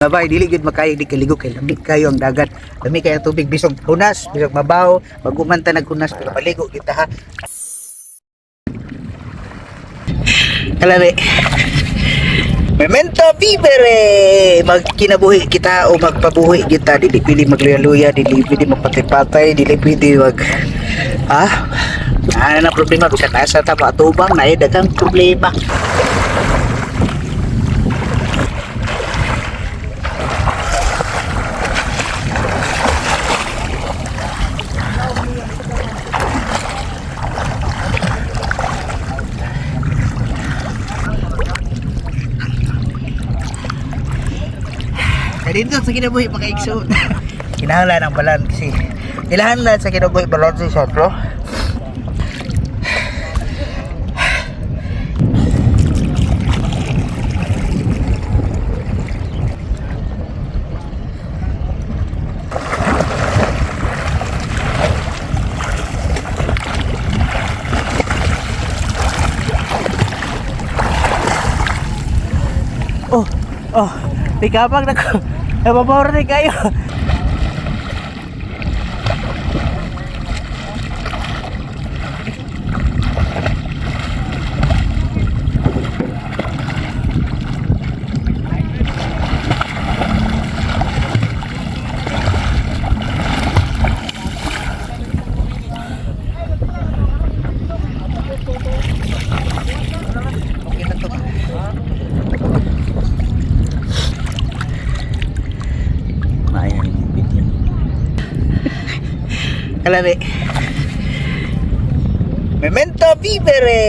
Babay, dili gyud makayo di kaligo kay lami kayo ang dagat. Lami kayo ang tubig, bisog hunas, bisog mabaho, baguman ta naghunas pero maligo kita, ha. Kalami. Memento vivere! Magkinabuhi kita o magpabuhi kita, dili pwede magluya-luya, dili pwede magpatay-patay, dili pwede mag. Ah? Ano na problema? Bisan asa ta atubang na daghang problema. Kaya dito sa kinabuhi makaigsoon. Kinahanglan ang balance kasi kinahanglan sa kinabuhi balance siya, bro. Oh, tikabag na ko. Nababawar na kayo. Okay na to. Maayan yung video. Kalami. Memento vivere!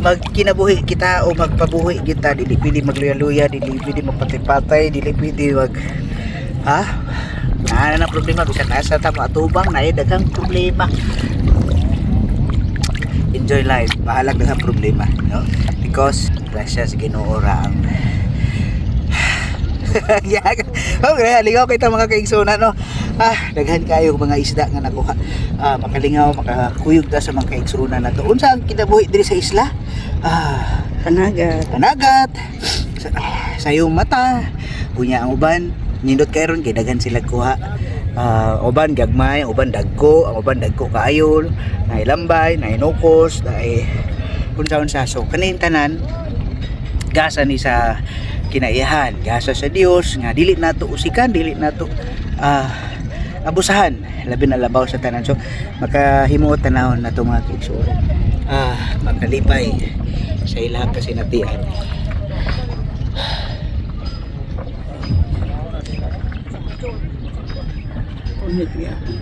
Magkinabuhi kita o magpabuhi kita. Dili pwede magluya-luya, dili pwede magpatay-patay, dili pwede mag. Ha? Ano na problema? Bisan asa ta atubang na daghang problema. Enjoy life. Bahalag daghang problema, no? Because grasya sa Ginoo ra ang. Okay, ligaw kita, mga kaigsoon, no. Ah, daghan kayo mga isda nga nakuha. Ah, makalingaw, makakuyog ta sa mga kaigsoon na to. Unsa ang kinabuhi diri sa isla? Ah, Panagat. Panagat. Sa iyong mata. Unya ang uban, nindot kay ron kay daghan sila kuha. Ah, uban gagmay, uban dagko, ang uban dagko kaayo, naay lambay, naay nukos, naay unsa-unsa. So kaning tanan gasa ni sa kinaiyahan, gasa sa Dios nga dili nato usikan, dili nato abusahan, labi na labaw sa tanan. So makahimuot tanawon nato, mga kaigsuonan. Ah, makalipay sa ilang kasinatian. Punit gyapon.